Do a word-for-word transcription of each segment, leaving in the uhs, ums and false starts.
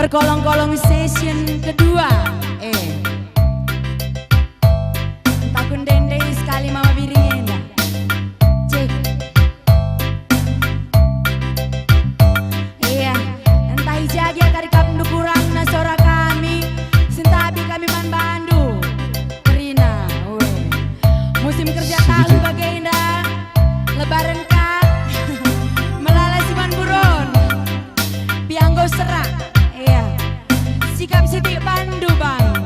Perkolong-kolong session kedua. Eh. Takun dendei sekali Mama Biring enda. Cek. Iya, ntah i ja gia kari kap ndu kurangna sora kami, sentabi kami man bandu. Kerina, weh. Musim kerja tahu bagenda, Lebaran ka, melala si man buron. Pianggo serak, iya. Sikap sitik bandu, Bang.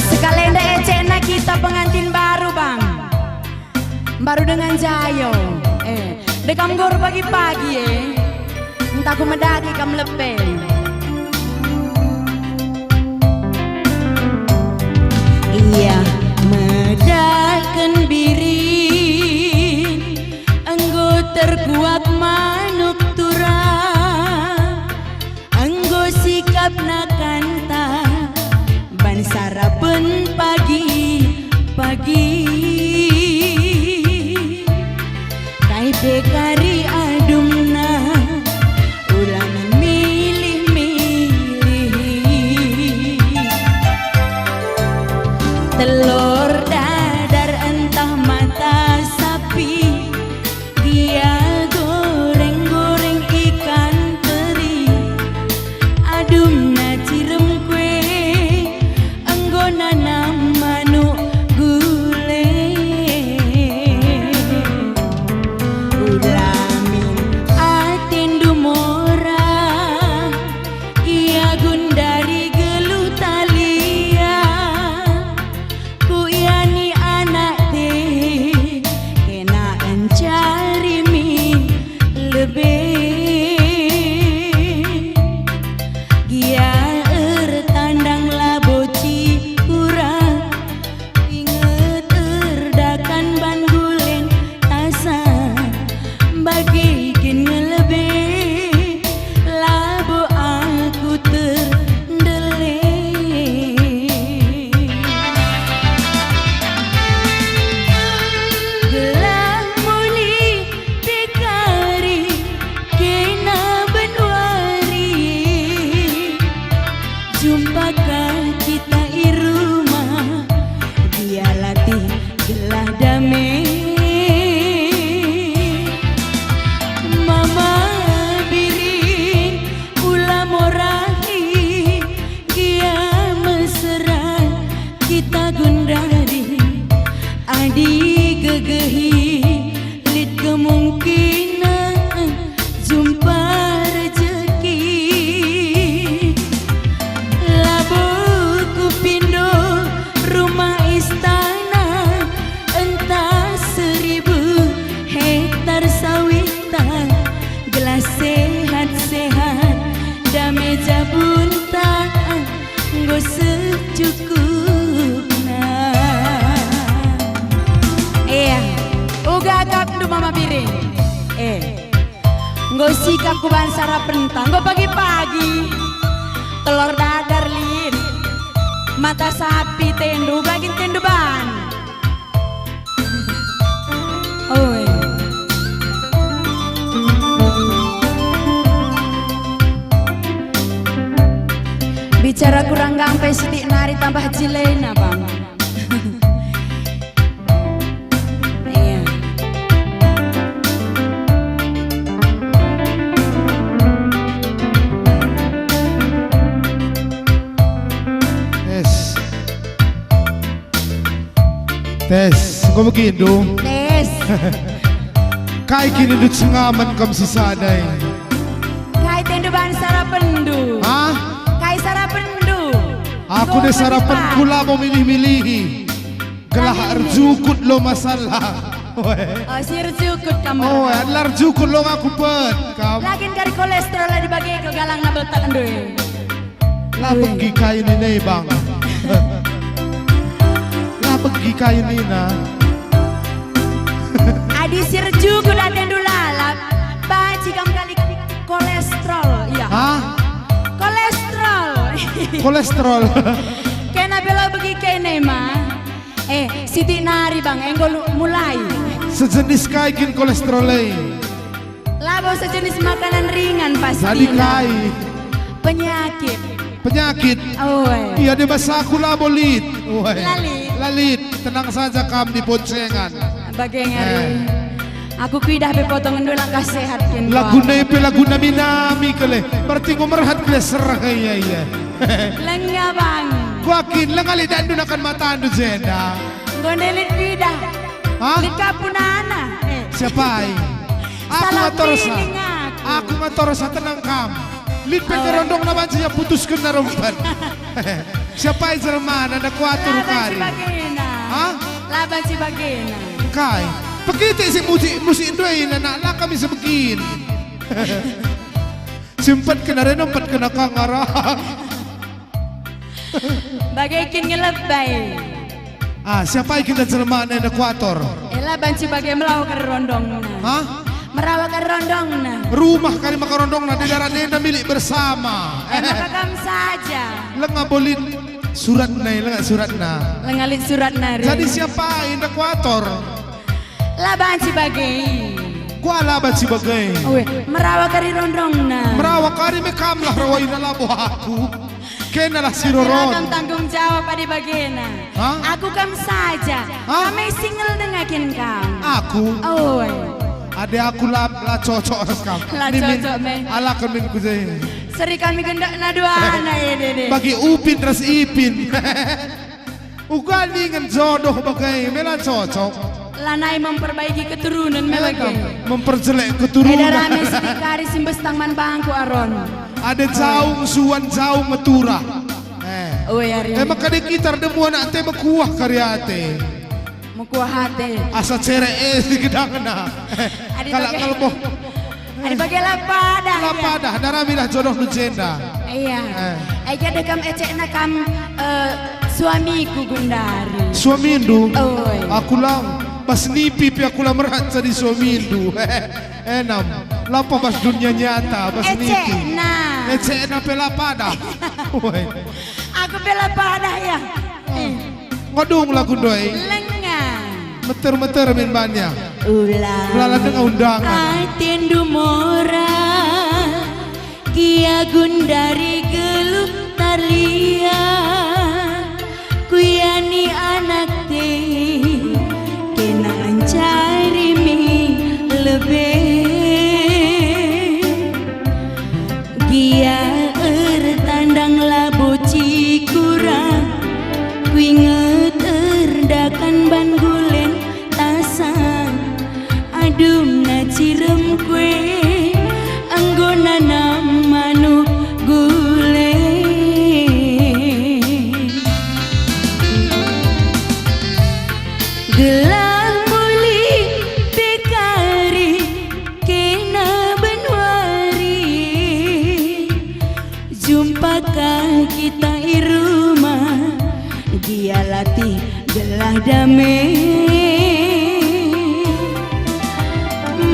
Sekalenda ecekna kita pengantin baru, Bang. Baru dengan jayo. Eh, dekam gor pagi-pagi, eh. Entah ku medagi kam lepe. Ia medaken biring, enggo terkuak manuk turah. Enggo sikapna kanta ban sarapen pagi-pagi. Kai pe kari adumna, ula min milih-milih. Telor dadar ntah mata sapi, gia goreng-goreng ikan teri, adumna cirem kue, enggo nanam manuk gule. Ula min atendu morah, ia gundari geluh talia. Kuiani anak te, kena encari min lebe. Gia ertandang labo cikurak, inget erdakan ban gulen tasa, bage kin ngelebe, labo aku ter- Ndele. Gelah muli tekari kena benuari, jumpaka kita i rumah, dia latih gelah dame. Mama biring ula morahi, gia mesera kita gundari. Adi gegehi lit kemungkinan jumpa rejeki. Labo kupindo rumah istana, ntah seribu hektar sawita, gelah sehat-sehat dame jabunta, enggo secukupna. Eh, uga akapndu Mama Biring. Eh, enggo sikap kuban sarapenta, enggo pagi-pagi. Telor dadar lit, mata sapi tendu, uga kin tendu ban. Oi. Bicara kurang gampai sitik nari tambah jilena, Bang. Iya. Yes. Tes, enggo begindu? Tes. Kai kin indu cengamen kam si sada e? Kai tendu ban sarapenndu? Hah? Kai sarapenndu? Aku de sarapenku labo milih-milihi. Gelah erjukut lo masalah. Oh, si erjukut kam. Oh, adalah erjukut lo ngaku pet kam. Lagin kari kolesterol adi bage kal galangna beltekndu e. La begi kai nina e, Bang. La begi kai nina. Adi si erjukut atendu lalap, banci kam kali kolesterol, iya. Hah? Kolesterol. Kolesterol. Kena pe la begi kai nina. Eh, sitik nari, Bang, enggo lu-, mulai. Sejenis kai kin kolesterol e? Labo sejenis makanan ringan pasti. Jadi kai? Penyakit. Penyakit? Oe. Iya, dibas aku labo lit. Oe. La lit. La lit. Tenang saja kam di boncengan. Bage ngari. Eh. Aku kuidah pe potongen dua langkah sehat kin. Lagu ne pe lagu nami-nami kele. Berarti enggo merhat kele sereh, iya, iya. Lenga, Bang. Kuakin lenga lit dandu nakan matandu jenda. Enggo ndelit kuidah. Hah? Lit ka punana. Eh. Siapa ai? Aku ngator sa. Aku ngator sa, tenang kam. Lit pe kerondongna banci ia putuskenna rompen. Siapa ai jelmana, nda kuatur kari. Hah? La banci bagena. Engkai? Pekite si musik, musik ndoi, nak la kami sebegin. Sempet kena reno, empet kena kangarang. Bage kin ngelebai. Ah, siapa ai kin jelmana enda kuator? Ela banci bage merawa kari rondongna. Hah? Merawa kari rondongna. Rumah kari maka rondongna, di darat enda milik bersama. Eh, maka kam saja. Lenga bolit suratna, lenga suratna. Lenga lit suratna, Rin. Jadi siapa ai enda kuator? La banci bage. Kuala banci bage. Oe, merawa kari rondongna. Merawa kari me kam lah rawaina, labo aku. Kenalah si roron. Kam tanggung jawab adi bagena. Hah? Aku kam saja. Hah? Kami single dengakin kam. Aku? Oe. Ade aku la, la cocok ras kam. La cocok me. Alaken min ku je. Seri kami gendekna duana, eh, dede. Bagi Upin ras Ipin. Uga ningen jodoh bage, me la cocok. Lanai memperbaiki keturunan me bage. Memperjelek keturunan. Eda rame sitik kari si mbestang man bangku Aron. Ade jaung suan jaung meturah. Eh. Oi, ari. Eh, maka de kita erdemu anak te mekuah kari ate. Mekuah ate. Asa cerek, eh, si gedangna. Adi kalak bage. Ngelboh. Adi bage la padah, la ya? Padah, daramilah jodohndu jenda. Iya. Eh. Ega de kam ecekna kam, eh, suamiku, Gundari. Suamindu? Oi. Aku lang, bas nipi pe aku la merhat jadi suamindu. Enam, lapa bas dunia nyata, bas nipi. Ecekna. Ecekna pe la padah. Woi. Aku pe la padah, ya. Eh. Ngodung lagu ndoi. Lenga. Meter-meter min bannya. Ulang. Melala denga undangan. Atendu mora, gia Gundari geluh tarlia. Kuyani anak te, kena ancari mi lebe. Gia ertandang labo cikura, kuinget erdakan ban gulen tasa. Adumna cirem kue, enggo nanam manuk gule. Gelah mulih pe kari kena benuari, jumpakah kita i rumah, gia latih gelah dame.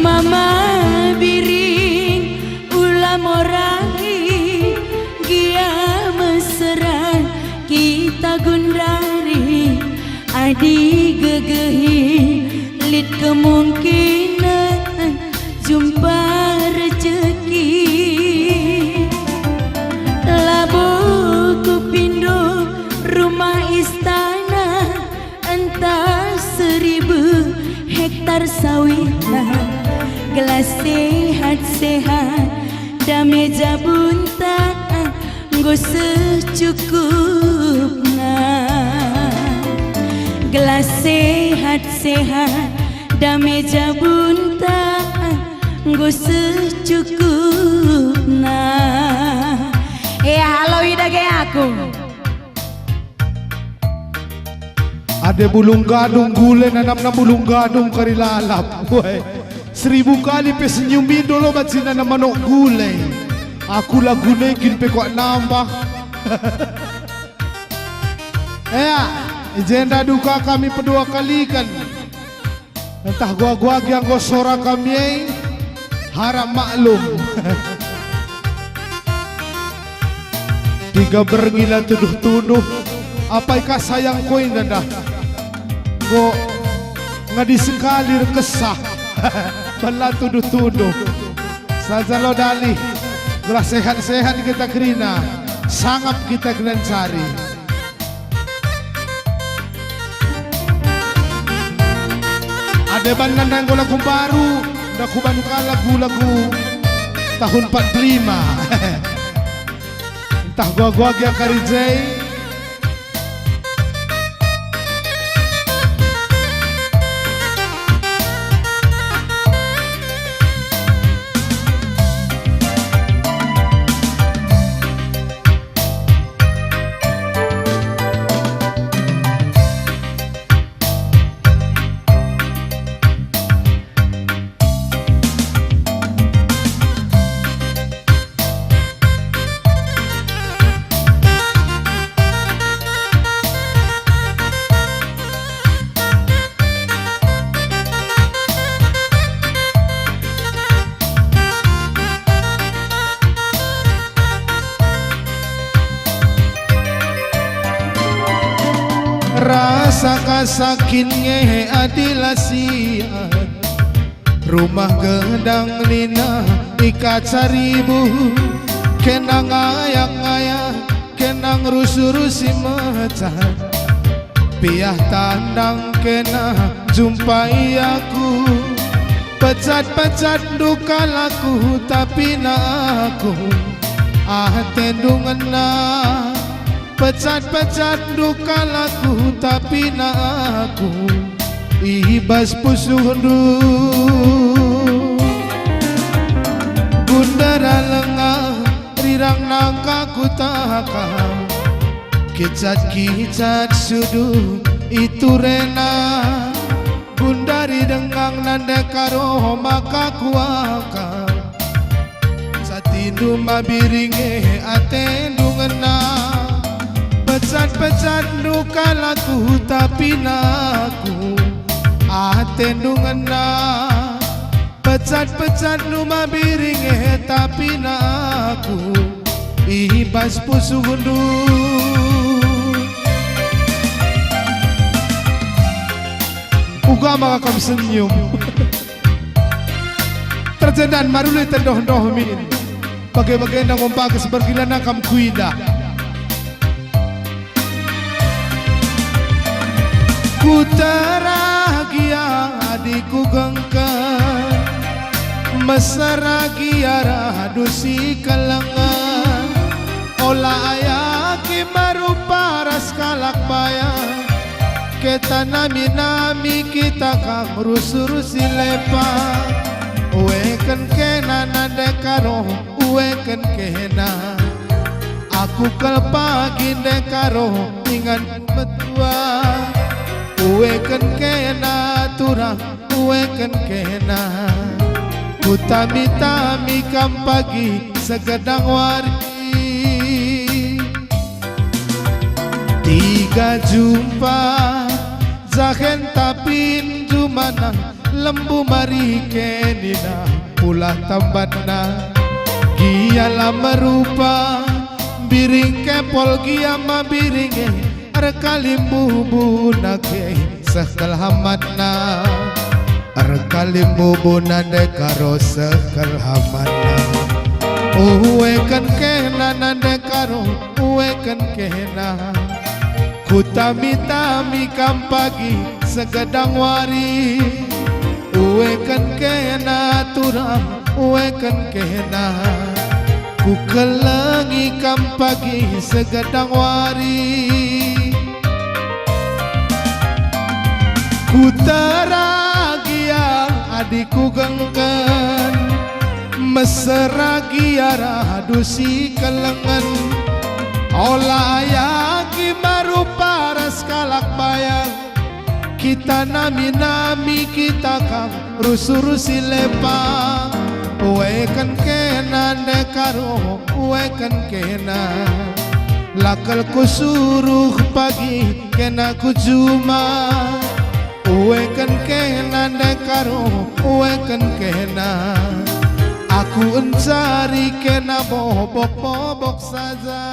Mama biring, ula morahi, gia mesera kita Gundari. Adi gegehi, lit kemungkinen jumpa rejeki. Labo kupindo rumah istana, ntah seribu hektar sawitna, gelah sehat-sehat dame jabunta. Enggo secukupna. Gelah sehat-sehat dame jabunta, enggo secukupna. Ea, alo ida ge aku. Ade bulung gadung gule nanamna bulung gadung kari lalap. Weh. Seribu kali pe senyumindo lo banci nanam manuk gule. Aku lagu ne kin pe kuak nambah. Ea, i jenda duka kami pedua kaliken. Ntah gua-gua gia enggo sora kami e, harap maklum. Tiga berngi la tuduh-tuduh, apai ka sayang koi nda dah. Enggo Ngadi sekali erkesah, bala tuduh-tuduh. Saja lo dalih, gelah sehat-sehat kita kerina, sangap kita kerina ncari. Adi banna ndai enggo lagu mbaru, nda kuban ka lagu-lagu tahun empat puluh lima. Ntah gua-gua gia kari jai. Rasa kasakin nge adi la siat. Rumah gedang nina i kaca ribu, kena ngayak-ngayak, kena ngerus-urusi mecat. Piah tandang kena jumpai aku, pecat-pecat ndu kal aku, tapi na aku atendu ngena. Pecat-pecat ndu kal aku, tapi na aku i bas pusuhndu. Gundara lengah rirang nangka kutaka, kicat-kicat sudu i turena. Gundari dengang nande karo maka kuaka. Satindu mabiring e atendu ngena. Pecat-pecatndu kal aku, tapi na aku atendu ngena. Pecat-pecatndu mabiring e, tapi na aku i bas pusuhndu. Uga maka kam senyum. Terjendan maruli tendoh-ndoh min. Bage-bagenda ngumpa ke sebergilana kam kuidah. Kuterah gia adi kugengken, mesera gia radu si kelengen. Ola ayaki merupa ras kalak bayak, keta nami-nami kita kam rusur si lepa. Ueken kena nande karo, ueken kena. Aku kal pagi nde karo ingan metua. Ueken kena turang, ueken kena. Kutami-tami kam pagi segedang wari. Tiga jumpa jahen tapin jumana lembu mari kenina pulah tambatna. Gia la merupa biring kepol gia mabiring e. Erkalimbubu nake seh kelamatna. Erkalimbubu nande karo seh kelamatna. Ueken kena nande karo ueken kena. Kutami-tami kam pagi segedang wari. Ueken kena turang, ueken kena. Kukelengi kam pagi segedang wari. Kuterah gia adi kugengken, mesera gia radu si kelengen. Ola ayaki merupa ras kalak bayak. Kita nami-nami kita kam rusur si lepa. Ueken kena nde karo, ueken kena. La kal kusuruh pagi kena ku juma. Ueken kena nde karo, ueken kena. Aku encari kena bobok-bobok saja.